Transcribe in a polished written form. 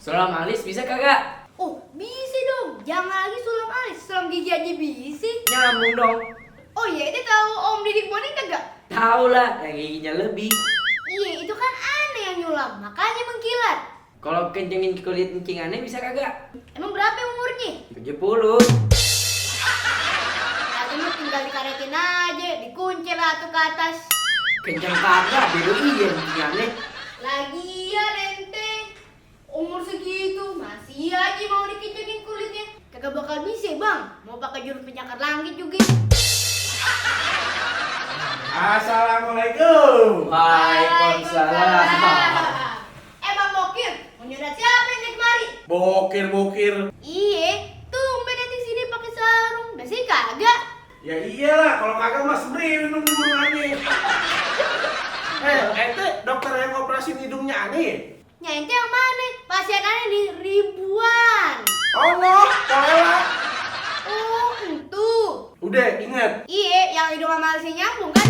Sulam alis bisa kagak? Oh, bisa dong. Jangan lagi sulam alis, sulam gigi aja bisa. Nyambung dong. Oh iya, itu tahu Om Didik Boning kagak? Tahu lah, yang giginya lebih. Iya, itu kan aneh yang nyulam, makanya mengkilat. Kalau kencengin kulit encing aneh bisa kagak? Emang berapa umurnya? 70. Nanti mah tinggal dikaretin aja, dikuncir atuh ke atas. Kenceng kagak, bego iya encing aneh. Lagian ente, umur segitu masih aja mau dikencengin kulitnya. Kagak bakal bisa bang, mau pakai jurus penyakar langit juga. Assalamualaikum. Waalaikumsalam. Emang Bokir, mau nyurat siapa yang naik kemari? Bokir. Iye, tumben nanti sini pakai sarung. Biasanya kagak. Ya iyalah, kalau kagak mas beri minum burungannya. Ente dokter yang operasi hidungnya aneh. Ya ente yang mana? Pasien aneh nih ribuan. Oh no, kolela. Oh, entu. Udah inget. Iye, yang hidung sama alisnya nyambung kan?